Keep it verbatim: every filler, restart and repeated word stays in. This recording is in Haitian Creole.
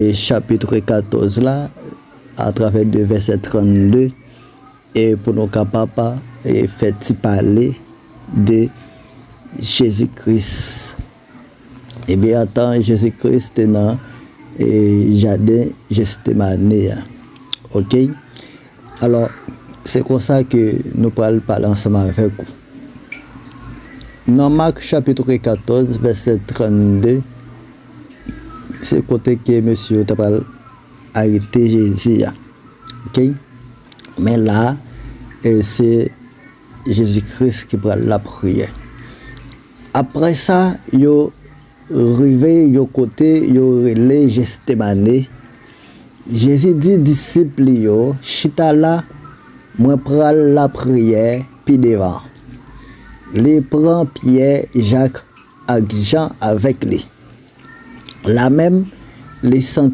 e, chapit katòz la, atravè de vèsè trannde, e pou nou kapab, e, fè ti pale de Jezi Kris. Ebyen, antan Jezi Kris te nan, e, jaden Jestemane a. Oke? Alò, se konsa ke nou pral pale ansanm avèk ou. Nan Mak chapit katòz, vèsè trannde, se kote ke mesye yo ta pral arete Jezi a. Oke? Men la, e, se Jezi Kris ki pral lapriyè. Apre sa, yo rive yon kote yo rele Jestemane. Jezi di disip li yo, "Chita la, mwen pral lapriyè pi devan." Li pran Pyè, Jak ak Jan avèk li. La menm, li santi